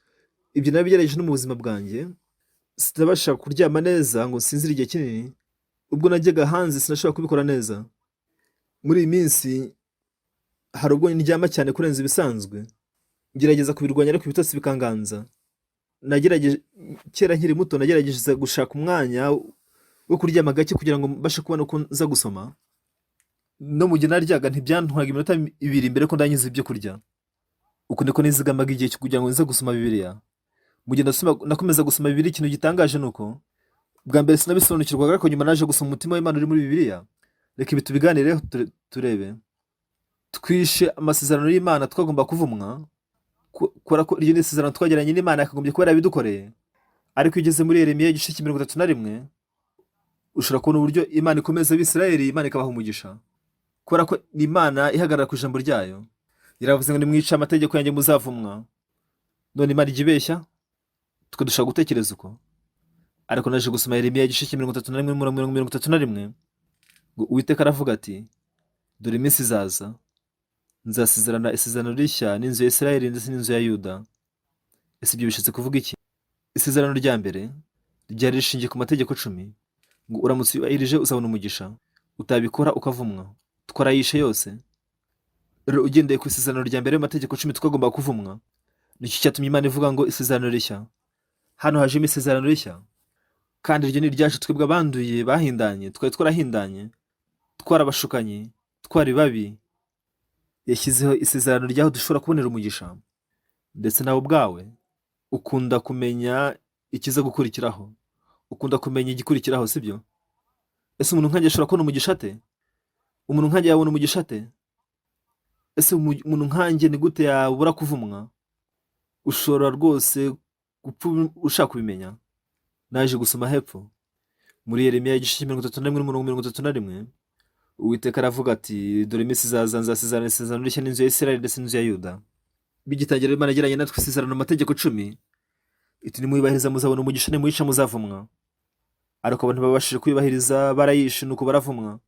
Speaker 3: Ibyo nabigerageje no mu buzima bwanjye, sinabasha kuryama neza ngo nsinzire igihe kinini. Ubwo najyaga hanze sinashobora kubikora neza. Muri iyi minsi hari ubwo ndyama cyane kurenza ibisanzwe. Ngerageza kubirwanya ariko ibitotsi bikanganza. Nagerageje kera nkiri muto, nagerageje gushaka umwanya wo kuryama gake kugira ngo mbashe kubona uko nza gusoma. No mu gihe naryaga ntibyantwaraga iminota 2 mbere ko ndangiza ibyo kurya. Uko niko nizigamaga igihe kugira ngo nze gusoma Bibiliya. Mu gihe nakomeza gusoma Bibiliya, ikintu gitangaje ni uko bwa mbere sinabisobanukirwaga, ariko nyuma naje gusoma umutima w'Imana uri muri Bibiliya. Reka ibi tubiganireho turebe. Twishe amasezerano y'Imana, twagomba kuvumwa, kubera ko iryo ni isezerano twagiranye n'Imana, yakagombye kuba yarabidukoreye. Ariko iyo ugeze muri Yeremiya igice cya 31, ushobora kubona uburyo Imana ikomeza Abisirayeli, Imana ikabaha umugisha. Kubera ko ni Imana ihagarara ku ijambo ryayo. Yaravuze ngo nimwica amategeko yanjye muzavumwa. None Imana ijya ibeshya? Twe dushobora gutekereza uko. Ariko naje gusoma Yeremiya igice cya 31 umurongo 31, ngo Uwiteka aravuga ati: "Dore iminsi izaza, nzasezerana isezerano rishya n'inzu ya Isirayeli ndetse n'inzu ya Yuda." Ese ibyo bishatse kuvuga iki? Isezerano rya mbere ryari rishingiye ku mategeko 10, ngo uramutse uyubahirije uzabona umugisha, utabikora ukavumwa. Twarayishe yose. Rero ugendeye ku isezerano rya mbere y'amategeko 10, twagomba kuvumwa. Nicyo cyatumye Imana ivuga ngo isezerano rishya. Hano hajemo isezerano rishya, kandi iryo ni iryacu twebwe abanduye bahindanye, twari twarahindanye, twarabashukanye, twari babi. Yashyizeho isezerano ry'aho dushobora kubonera umugisha. Ndetse nawe ubwawe ukunda kumenya ikiza gukurikiraho, ukunda kumenya igikurikiraho, sibyo? Ese umuntu nkanjye ashobora kubona umugisha ate? Umuntu nkanjye yabona umugisha ate? Ese umuntu nkanjye ni gute yabura kuvumwa? Ushobora rwose gupfa ushaka kubimenya. Naje gusoma hepfo muri Yeremiya igice cya 31 n'umurongo 31, Uwiteka aravuga ati: "Dore iminsi izaza, nzasezerana isezerano rishya n'inzu ya Isirayeli ndetse n'inzu ya Yuda." Bigitangira Imana yagiranye natwe isezerano mu mategeko 10, iti: "Nimuyubahiriza muzabona umugisha, nimuyica muzavumwa." Ariko abantu babashije kuyubahiriza barayishe, nuko baravumwa.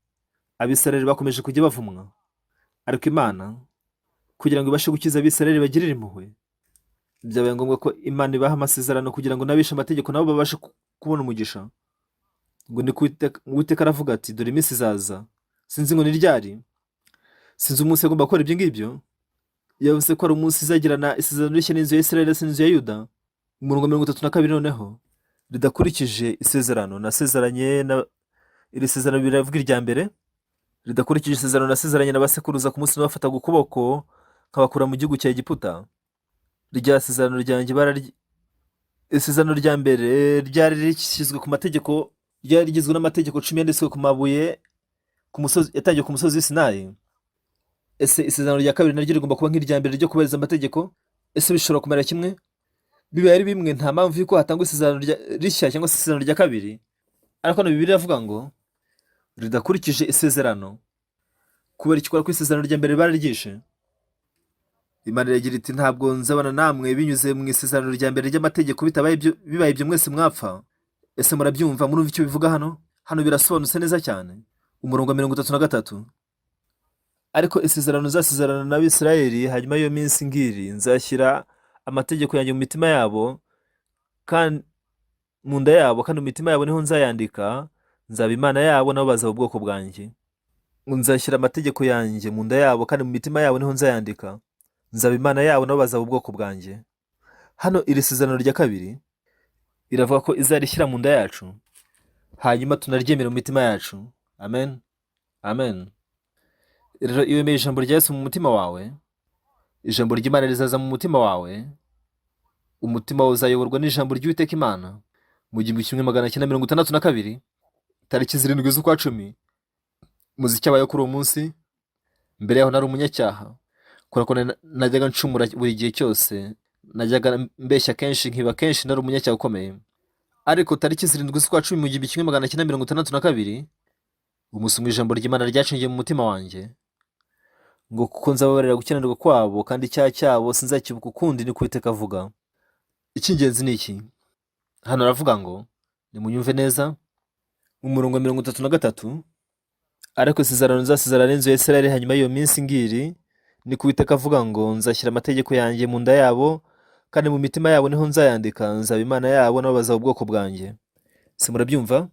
Speaker 3: Abisirayeli bakomeje kujya bavumwa. Ariko Imana kugira ngo ibashe gukiza Abisirayeli bagirire impuhwe, byabaye ngombwa ko Imana ibaha amasezerano kugira ngo n'abishe amategeko nabo babashe kubona umugisha. Ngo ni Uwiteka aravuga ati: "Dore iminsi izaza." Sinzi ngo ni ryari, sinzi umunsi agomba gukora ibyo ngibyo. Yavuze ko ari umunsi izagirana isezerano rishya n'inzu ya Isirayeli ndetse n'inzu ya Yuda. Umurongo 32 noneho: "Ridakurikije isezerano nasezeranye na..." Iri sezerano biravuga irya mbere. "Ridakurikije isezerano nasezeranye na basekuruza ku munsi nabafataga ukuboko nkabakura mu gihugu cya Egiputa." Rya sezerano ryanjye bararyi. Isezerano rya mbere ryari rishyizwe ku mategeko, ryari rigizwe n'amategeko 10 yanditswe ku mabuye ku musozi, yatangiwe ku musozi w'i Sinayi. Ese isezerano rya kabiri naryo rigomba kuba nk'irya mbere ryo kubahiriza amategeko? Ese bishobora kumera kimwe? Bibaye ari bimwe, nta mpamvu y'uko hatangwa isezerano rishya cyangwa se isezerano rya kabiri. Ariko hano Bibiliya iravuga ngo ridakurikije isezerano. Kubera iki? Kubera ko isezerano rya mbere bararyishe. Imana iragira iti: "Ntabwo nzabana namwe binyuze mu isezerano rya mbere ry'amategeko. Bitabaye ibyo, bibaye ibyo mwese mwapfa." Ese murabyumva? Murumva icyo bivuga hano? Hano birasobanutse neza cyane. Umurongo wa 33: "Ariko isezerano nzasezerana n'Abisirayeli hanyuma y'iyo minsi ngiri, nzashyira amategeko yanjye mu mitima yabo kandi mu nda yabo kandi mu mitima yabo niho nzayandika, nzaba Imana yabo nabo bazaba ubwoko bwanjye. Ngo nzashyira amategeko yanjye mu nda yabo kandi mu mitima yabo niho nzayandika, nzaba Imana yabo nabo bazaba ubwoko bwanjye. Hano iri sezerano rya kabiri iravuga ko izarishyira mu nda yacu, hanyuma tunaryemera mu mitima yacu. Amen, amen. Rero iyo wemeye ijambo rya Yesu mu mutima wawe, ijambo ry'Imana rizaza mu mutima wawe, umutima wawe uzayoborwa n'ijambo ry'Uwiteka Imana. Mu 1962, tariki 7 z'ukwa 10, muzi icyabayeho kuri uwo munsi? Mbere yaho nari umunyacyaha, kubera ko najyaga ncumura buri gihe cyose, najyaga mbeshya kenshi, nkiba kenshi, nari umunyacyaha ukomeye. Ariko tariki 7 z'ukwa 10 mu 1962, umunsi umwe ijambo ry'Imana ryacengeye mu mutima wanjye, ngo kuko nzababarira gukiranirwa kwabo kandi icyaha cyabo sinzakibuka ukundi, niko Uwiteka avuga. Icy'ingenzi ni iki? Hano aravuga ngo nimunyumve neza, mu murongo wa 33, ariko isezerano nzasezerana n'inzu ya Isirayeli hanyuma y'iyo minsi ngiri, niko Uwiteka avuga, ngo nzashyira amategeko yanjye mu nda yabo kandi mu mitima yabo niho nzayandika, nzaba Imana yabo nabo bazaba ubwoko bwanjye. Se murabyumva?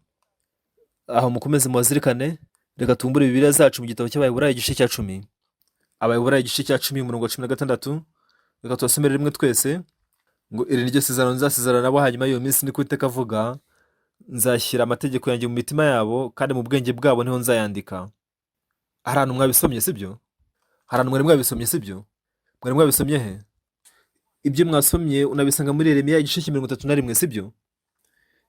Speaker 3: Aho mukomeze muhazirikane. Reka tubumbure Bibiliya zacu mu gitabo cy'Abaheburayo igice cya 10. Abaheburayo igice cya 10, umurongo wa 16. Reka tubasomere rimwe twese, ngo iri ni ryo sezerano nzasezerana nabo hanyuma y'iyo minsi, niko Uwiteka avuga, nzashyira amategeko yanjye mu mitima yabo kandi mu bwenge bwabo niho nzayandika. Hari ahantu mwabisomye, sibyo? Hari ahantu mwari mwabisomye, sibyo? Mwari mwabisomye he? Ibyo mwasomye unabisanga muri Yeremiya igice cya 31, sibyo?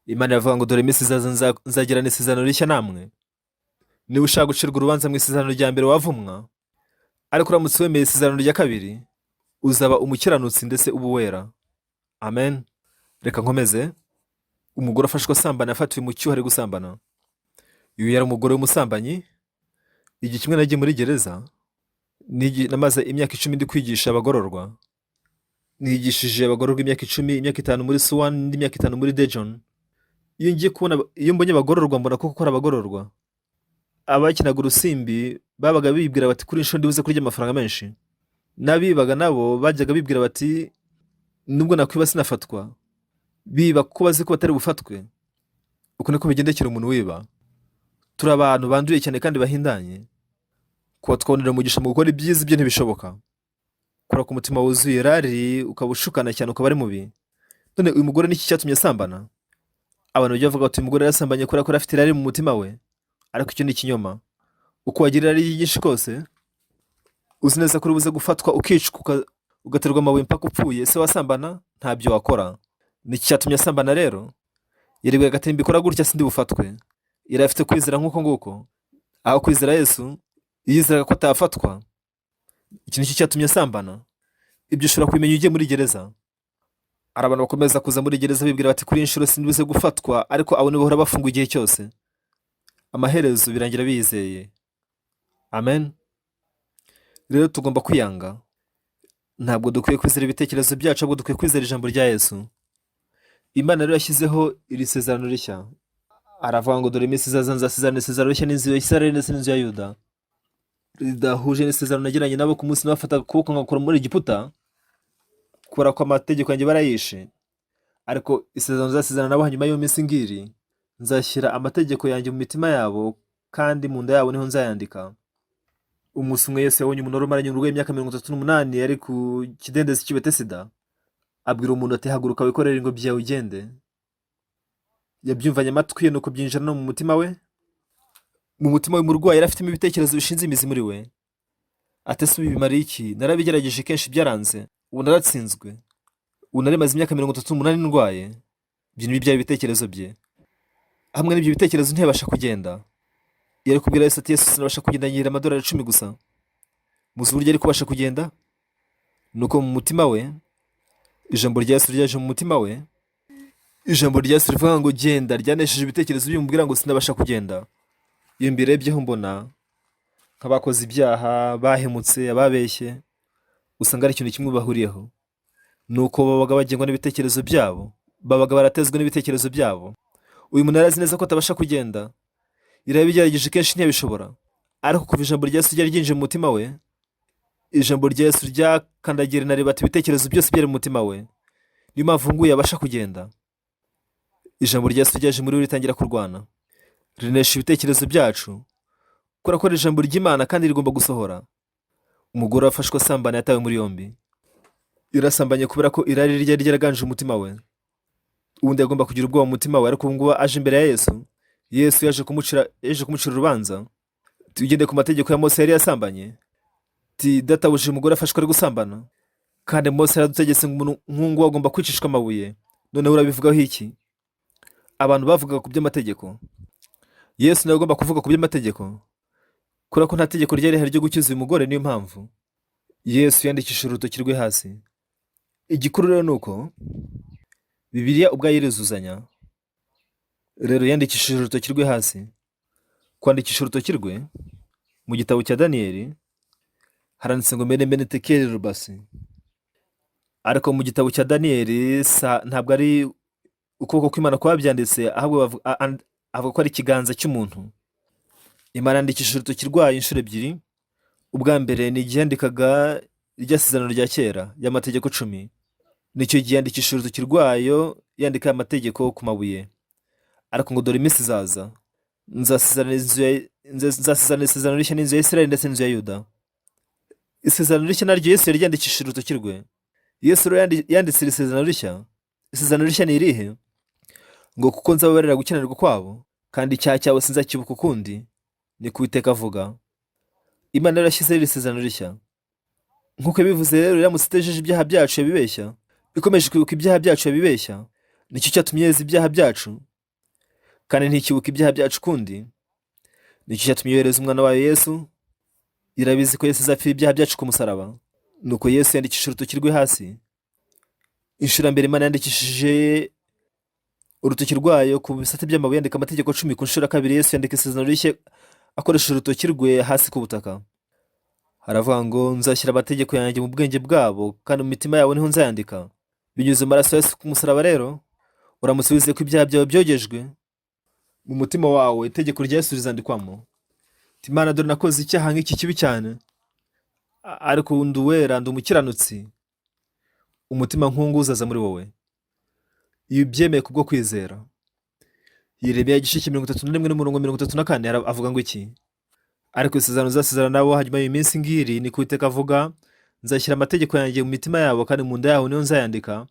Speaker 3: Imana iravuga ngo dore iminsi izaza nzagirana isezerano rishya namwe. Niba ushaka gucirwa urubanza mu isezerano rya mbere wavumwa, ariko uramutse wemeye isezerano rya kabiri uzaba umukiranutsi ndetse uba uwera. Amen. Reka nkomeze. Umugore afashwe asambana, yafatiwe mu cyuho ari gusambana. Uyu yari umugore w'umusambanyi. Igihe kimwe nagiye muri gereza, namaze imyaka 10 ndi kwigisha abagororwa. Nigishije abagororwa imyaka 10, imyaka 5 muri Suwani, indi myaka 5 muri Dejon. Iyo ngiye kubona, iyo mbonye abagororwa, mbona ko gukora abagororwa abakinaga urusimbi babaga bibwira bati kuri inshuro ndibuze kurya amafaranga menshi, n'abibaga nabo bajyaga bibwira bati nubwo nakwiba sinafatwa, biba kuko bazi ko batari bufatwe. Uko niko bigendekera umuntu wiba. Turi abantu banduye cyane kandi bahindanye. Kuba twabonera umugisha mu gukora ibyiza, ibyo ntibishoboka, kubera ko umutima wuzuye irari, ukaba ushukana cyane, ukaba ari mubi. None uyu mugore niki cyatumye asambana? Abantu bajya bavuga bati uyu mugore yarasambanye kubera ko yari afite irari mu mutima we, ariko icyo ni ikinyoma. Uko wagira irari ryinshi kose, uzi neza ko uri buze gufatwa ukicwa, ugaterwa amabuye mpaka upfuye, ese wasambana? Ntabyo wakora. Niki cyatumye asambana rero? Yaribwaga ati mbikora gutya sindi bufatwe. Yari afite kwizera nk'uko nguko. Aho kwizera Yesu, yizeraga ko atafatwa. Iki nicyo cyatumye asambana. Ibyo ushobora kubimenya ugiye muri gereza. Hari abantu bakomeza kuza muri gereza bibwira bati kuri iyi nshuro sindi buze gufatwa, ariko abo nibo bahora bafungwa igihe cyose. Amaherezo birangira bizeye. Amen. Rero tugomba kwiyanga. Ntabwo dukwiye kwizera ibitekerezo byacu, ahubwo dukwiye kwizera ijambo rya Yesu. Imana rero yashyizeho iri sezerano rishya. Aravuga ngo dore iminsi izaza nzasezerana isezerano rishya n'inzu ya Isirayeli ndetse n'inzu ya Yuda, ridahuje n'isezerano nagiranye nabo ku munsi nabafataga ukuboko nkabakura muri Egiputa, kubera ko amategeko yanjye barayishe. Ariko isezerano nzasezerana nabo hanyuma y'iyo minsi ngiri, nzashyira amategeko yanjye mu mitima yabo kandi mu nda yabo niho nzayandika. Umunsi umwe Yesu yabonye umuntu wari umaranye uburwayi imyaka 38, yari ku kidendezi cy'i Betesida. Abwira umuntu ati haguruka wikorere ingobyi yawe ugende. Yabyumvanye amatwi ye, nuko byinjira no mu mutima we. Mu mutima w'umurwayi yari afitemo ibitekerezo bishinze imizi muri we, ati ese ubu bimariye iki? Narabigerageje kenshi byaranze, ubu naratsinzwe, ubu nari maze imyaka 38 ndwaye. Ibyo ni byari ibitekerezo bye. Hamwe n'ibyo bitekerezo ntiyabasha kugenda. Yari kubwira Yesu ati Yesu, sinabasha kugenda, nyihera amadolari 10 gusa. Muzi uburyo ari kubasha kugenda? Nuko mu mutima we, ijambo rya Yesu ryaje mu mutima we. Ijambo rya Yesu rivuga ngo genda ryanesheje ibitekerezo bimubwira ngo sinabasha kugenda. Iyo mbirebyeho mbona nk'abakoze ibyaha, bahemutse, ababeshye, usanga ari ikintu kimwe bahuriyeho, ni uko babaga bagengwa n'ibitekerezo byabo, babaga baratezwe n'ibitekerezo byabo. Uyu muntu yari azi neza ko atabasha kugenda, yarabigerageje kenshi ntiyabishobora, ariko kuva ijambo rya Yesu ryari ryinjiye mu mutima we, ijambo rya Yesu ryakandagira inaribata ibitekerezo byose byari mu mutima we. Niyo mpamvu nguyu yabasha kugenda. Ijambo rya Yesu ryaje muri we ritangira kurwana, rinesha ibitekerezo byacu, kubera ko ari ijambo ry'Imana kandi rigomba gusohora. Umugore wafashwe asambana yatawe muri yombi. Yarasambanye kubera ko irari ryari ryaraganje umutima we. Ubundi yagomba kugira ubwoba mu mutima we, ariko ubu ngubu aje imbere ya Yesu. Yesu yaje kumucira urubanza. Tugendeye ku mategeko ya Mose, yari yasambanye. Ati: "Databuja, umugore afashwe ari gusambana, kandi Mose yaradutegetse ngo umuntu nk'uwo agomba kwicishwa amabuye. Noneho urabivugaho iki?" Abantu bavugaga ku by'amategeko, Yesu nawe agomba kuvuga ku by'amategeko, kubera ko nta tegeko ryari rihari ryo gukiza uyu mugore. Niyo mpamvu Yesu yandikishije urutoki rwe hasi. Igikuru rero ni uko Bibiliya ubwayo iruzuzanya. Rero yandikishije urutoki rwe hasi. Kwandikisha urutoki rwe, mu gitabo cya Daniyeli haranditse ngo mene mene tekeli rubasi, ariko mu gitabo cya Daniyeli ntabwo ari ukuboko kw'Imana kwabyanditse, ahubwo avuga ko ari ikiganza cy'umuntu. Imana yandikishije urutoki rwayo inshuro ebyiri. Ubwa mbere ni igihe yandikaga irya sezerano rya kera y'amategeko 10. Nicyo gihe yandikishije urutoki rwayo, yandika aya mategeko ku mabuye. Ariko ngo: "Dore iminsi izaza, nzasezerana isezerano rishya n'inzu ya Isirayeli ndetse n'inzu ya Yuda." Isezerano rishya naryo Yesu yari ryandikishije urutoki rwe. Yesu rero yanditse iri sezerano rishya. Isezerano rishya ni irihe? Ngo: "Kuko nzababarira gukiranirwa kwabo, kandi icyaha cyabo sinzakibuka ukundi, ni ko Uwiteka avuga." Imana rero yashyizeho iri sezerano rishya nk'uko yabivuze. Rero iramutse itejeje ibyaha byacu yabibeshya, ikomeje kwibuka ibyaha byacu yabibeshya. Nicyo cyatumye yeza ibyaha byacu, kandi ntikibuka ibyaha byacu ukundi. Nicyo cyatumye yohereza umwana wayo Yesu. Irabizi ko Yesu azapfira ibyaha byacu ku musaraba. Nuko Yesu yandikisha urutoki rwe hasi. Inshuro ya mbere Imana yandikishije urutoki rwayo ku bisate by'amabuye, yandika amategeko 10. Ku nshuro ya kabiri Yesu yandika isezerano rishya akoresheje urutoki rwe hasi ku butaka. Haravuga ngo: "Nzashyira amategeko yanjye mu bwenge bwabo, kandi mu mitima yabo niho nzayandika," binyuze mu maraso ya Yesu ku musaraba. Rero uramutse wizeye ko ibyaha byawe byogejwe mu mutima wawe, itegeko rya Yesu rizandikwamo. Imana, dore nakoze icyaha nk'iki kibi cyane, ariko ndi uwera, ndi umukiranutsi. Umutima nk'uwo uzaza muri wowe iyo ubyemeye kubwo kwizera. Yeremiya igice cya 31 n'umurongo 34 avuga ngo iki? "Ariko isezerano nzasezerana nabo hanyuma y'iminsi ngiri, ni ko Uwiteka avuga, nzashyira amategeko yanjye mu mitima yabo, kandi mu nda yabo niho nzayandika.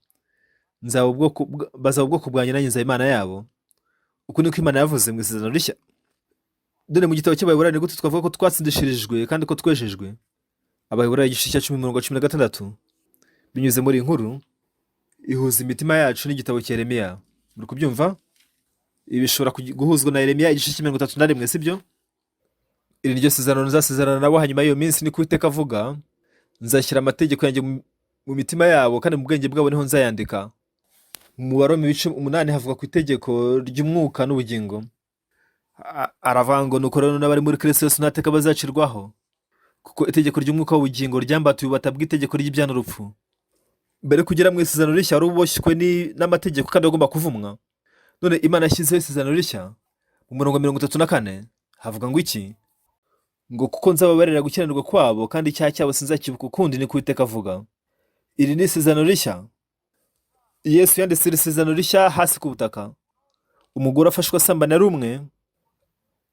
Speaker 3: Bazaba ubwoko bwanjye, nanjye nzaba Imana yabo." Uku niko Imana yavuze mu isezerano rishya. Dore mu gitabo cy'Abaheburayo, ni gute twavuga ko twatsindishirijwe kandi ko twejejwe? Abaheburayo igice cya 10, umurongo wa 16. Binyuze muri iyi nkuru ihuza imitima yacu n'igitabo cya Yeremiya. Muri kubyumva? Ibi bishobora guhuzwa na Yeremiya igice cya 31, sibyo? "Iri ni ryo sezerano nzasezerana nabo hanyuma y'iyo minsi, ni ko Uwiteka avuga, nzashyira amategeko yanjye mu mitima yabo, kandi mu bwenge bwabo niho nzayandika." Mu Baroma ibice 8 havuga ku itegeko ry'umwuka n'ubugingo. Aravuga ngo: "Nuko rero n'abari muri Kristo Yesu nta teka bazacirwaho, kuko itegeko ry'umwuka w'ubugingo ryambatuye ububata bw'itegeko ry'ibyaha n'urupfu." Mbere yo kugera mu isezerano rishya, wari uboshywe n'amategeko kandi agomba kuvumwa. None Imana yashyizeho isezerano rishya. Mu murongo 34 havuga ngo iki? Ngo: "Kuko nzababarira gukiranirwa kwabo, kandi icyaha cyabo sinzakibuka ukundi, ni ko Uwiteka avuga." Iri ni isezerano rishya. Yesu yanditse iri sezerano rishya hasi ku butaka. Umugore afashwe asambana ari umwe.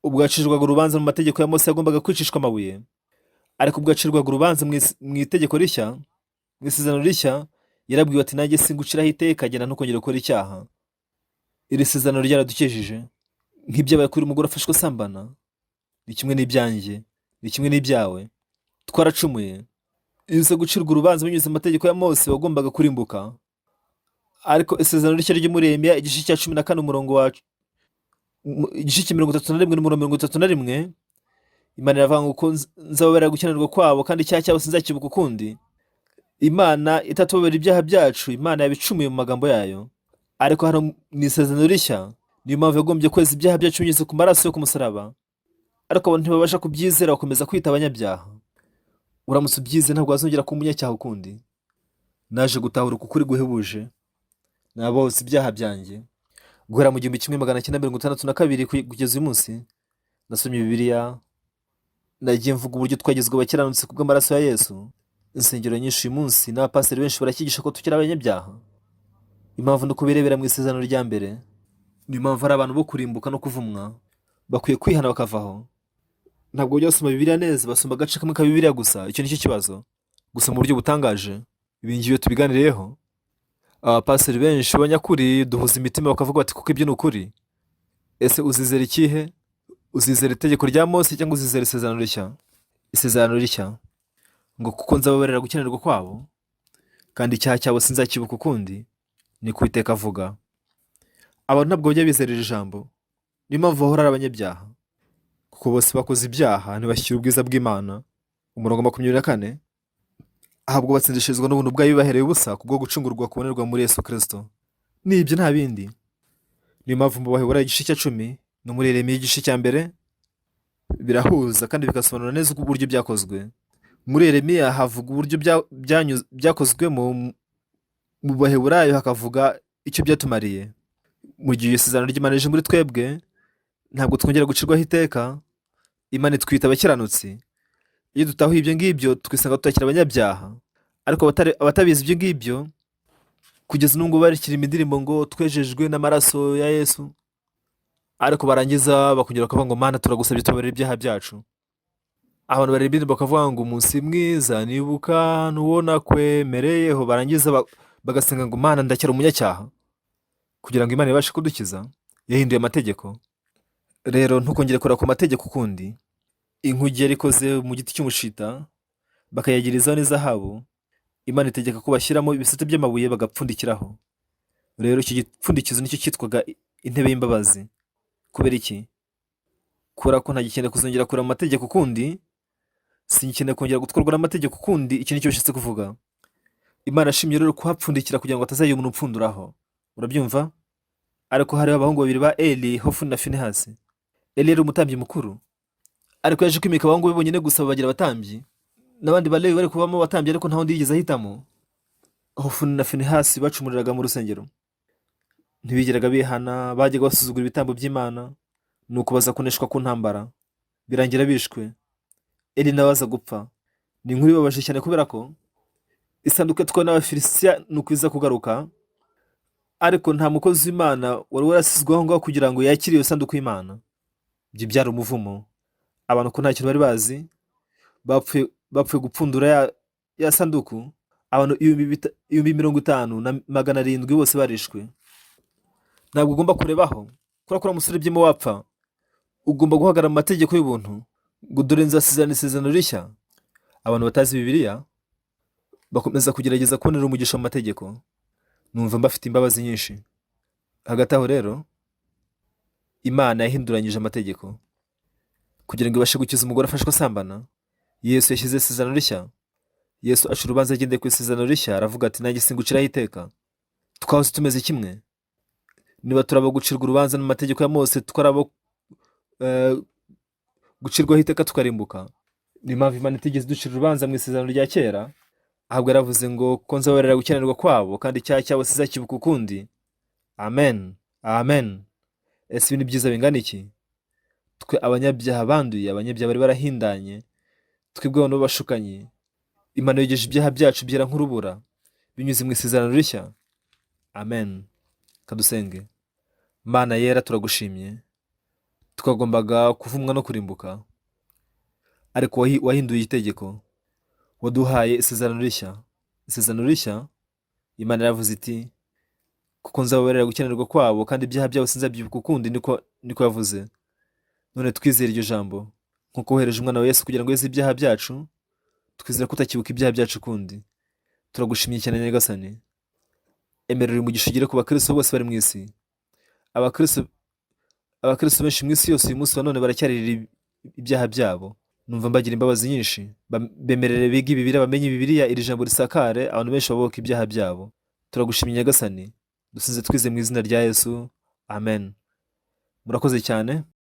Speaker 3: Ubwo yacirwaga urubanza mu mategeko ya Mose, yagombaga kwicishwa amabuye. Ariko ubwo yacirwaga urubanza mu itegeko rishya, mu isezerano rishya, yarabwiwe ati: "Nanjye singuciraho iteka, genda ntukongere gukora icyaha." Iri sezerano ryaradukijije. Nk'ibyabaye kuri umugore afashwe asambana, ni kimwe n'ibyanjye, ni kimwe n'ibyawe. Twaracumuye. Iyo uza gucirwa urubanza binyuze mu mategeko ya Mose, wagombaga kurimbuka. Ariko isezerano rishya ryo muri Yeremiya igice cya 14 umurongo wa igice cya 31 n'umurongo 31, Imana iravuga ngo: "Ko nzababarira gukiranirwa kwabo, kandi icyaha cyabo sinzakibuka ukundi." Imana itatubabarira ibyaha byacu, Imana yabicumuye mu magambo yayo. Ariko hano mu isezerano rishya, niyo mpamvu yagombye kweza ibyaha byacu binyuze ku maraso yo ku musaraba. Ariko abantu ntibabasha kubyizera, bakomeza kwita abanyabyaha. Uramutse ubyize, ntabwo wazongera kuba umunyacyaha ukundi. Naje gutahura uku kuri guhebuje: nabohotse ibyaha byanjye. Guhera mu 1962 kugeza uyu munsi, nasomye Bibiliya, nagiye mvuga uburyo twagizwe abakiranutsi kubw'amaraso ya Yesu. Insengero nyinshi uyu munsi n'abapasiteri benshi barakigisha ko tukiri abanyabyaha. Impamvu ni uko birebera mu isezerano rya mbere. Niyo mpamvu hari abantu bo kurimbuka no kuvumwa, bakwiye kwihana bakavaho. Ntabwo bajya basoma Bibiliya neza, basoma agace kamwe ka Bibiliya gusa. Icyo nicyo kibazo. Gusa mu buryo butangaje, ibi ngibi iyo tubiganiriyeho, abapasiteri benshi b'abanyakuri duhuza imitima, bakavuga bati: "Kuko ibyo ni ukuri." Ese uzizera ikihe? Uzizera itegeko rya Mose cyangwa uzizera isezerano rishya? Isezerano rishya ngo: "Kuko nzababarira gukiranirwa kwabo, kandi icyaha cyabo sinzakibuka ukundi, ni ko Uwiteka avuga." Abantu ntabwo bajya bizera iri jambo, niyo mpamvu bahora ari abanyabyaha, kuko bose bakoze ibyaha ntibashyira ubwiza bw'Imana. Umurongo 24: ahubwo batsindishirizwa n'ubuntu bwayo bibahereye ubusa kubwo gucungurwa kubonerwa muri Yesu Kirisito. Ni ibyo, nta bindi. Niyo mpamvu mu Baheburayo igice cya 10 no muri Yeremiya igice cya 1 birahuza kandi bigasobanura neza uko uburyo byakozwe. Muri Yeremiya havuga uburyo byakozwemo, mu Baheburayo hakavuga icyo byatumariye. Mu gihe isezerano ry'Imana rije muri twebwe, ntabwo twongera gucirwaho iteka. Imana itwita abakiranutsi. Iyo dutahuye ibyo ngibyo, twisanga tutakiri abanyabyaha. Ariko abatabizi ibyo ngibyo, kugeza n'ubwo barikira indirimbo ngo twejejwe n'amaraso ya Yesu, ariko barangiza bakongera bakavuga ngo: "Mana, turagusabye tubabarire ibyaha byacu." Abantu baririmba indirimbo bakavuga ngo: "Umunsi mwiza nibuka n'uwo nakwemereyeho," barangiza bagasenga ngo: "Mana, ndacyari umunyacyaha." Kugira ngo Imana ibashe kudukiza, yahinduye amategeko. Rero ntukongere kureba ku mategeko ukundi. Inkuge yari ikoze mu giti cy'umushita, bakayagirizaho n'izahabu. Imana itegeka ko bashyiramo ibisate by'amabuye bagapfundikiraho. Rero icyo gipfundikizo nicyo cyitwaga intebe y'imbabazi. Kubera iki? Kubera ko ntagikeneye kuzongera kureba mu mategeko ukundi, singikeneye kongera gutwarwa n'amategeko ukundi. Iki nicyo bishatse kuvuga. Imana yashimye rero kuhapfundikira kugira ngo hatazagira umuntu upfunduraho. Urabyumva? Ariko hariho abahungu babiri ba Eli, Hofuni na Finehasi. Eli yari umutambyi mukuru, ariko yaje kwimika abahungu be bonyine gusa, babagira abatambyi. N'abandi Balewi bari kubamo abatambyi, ariko nta wundi yigeze ahitamo. Hofuni na Finehasi bacumuriraga mu rusengero, ntibigeraga bihana, bajyaga basuzugura ibitambo by'Imana, nuko baza kuneshwa ku ntambara, birangira bishwe. Eli nawe aza gupfa. Ni inkuru ibabaje cyane, kubera ko isanduku yatwawe n'Abafilisitiya nuko iza kugaruka, ariko nta mukozi w'Imana wari warasizwe aho ngaho kugira ngo yakire iyo sanduku y'Imana. Ibyo byari umuvumo. Abantu ko nta kintu bari bazi, bapfuye gupfundura ya sanduku, abantu 50,700 bose barishwe. Ntabwo ugomba kurebaho, kubera ko uramutse urebyemo wapfa. Ugomba guhagarara mu mategeko y'ubuntu ngo: "Dore nzasezerana isezerano rishya." Abantu batazi Bibiliya bakomeza kugerageza kubonera umugisha mu mategeko. Numva mbafite imbabazi nyinshi. Hagati aho rero, Imana yahinduranyije amategeko kugira ngo ibashe gukiza umugore afashwe asambana. Yesu yashyize isezerano rishya. Yesu aca urubanza agendeye ku isezerano rishya, aravuga ati: "Nanjye singuciraho iteka." Twahoze tumeze kimwe. Niba turaba gucirwa urubanza n'amategeko ya Mose, twaraba gucirwaho iteka tukarimbuka. Niyo mpamvu Imana itigeze iducira urubanza mu isezerano rya kera, ahubwo yaravuze ngo: "Ko nzababarira gukiranirwa kwabo, kandi icyaha cyabo sizakibuka ukundi." Amen, amen. Ese ibi ni byiza bingana iki? Twe abanyabyaha banduye, abanyabyaha bari barahindanye, twebwe abantu b'abashukanyi, Imana yogeje ibyaha byacu byera nk'urubura binyuze mu isezerano rishya. Amen. Kadusenge. Mana yera, turagushimye. Twagombaga kuvumwa no kurimbuka, ariko wahinduye itegeko, waduhaye isezerano rishya. Isezerano rishya, Imana yaravuze iti: "Kuko nzababarira gukiranirwa kwabo, kandi ibyaha byabo sinzabyibuka ukundi." Niko yavuze. None twizere iryo jambo. Nk'uko wohereje umwana wa Yesu kugira ngo yeze ibyaha byacu, twizera ko utakibuka ibyaha byacu ukundi. Turagushimiye cyane, Nyagasani. Emerera uyu mugisha ugere ku bakristo bose bari mu isi. Abakristo benshi mu isi yose uyu munsi wa none baracyaririra ibyaha byabo. Numva mbagira imbabazi nyinshi. Bemerere bige Bibiliya, bamenye Bibiliya, iri jambo risakare, abantu benshi babohoke ibyaha byabo. Turagushimye, Nyagasani. Dusinze twize mu izina rya Yesu, amen. Murakoze cyane.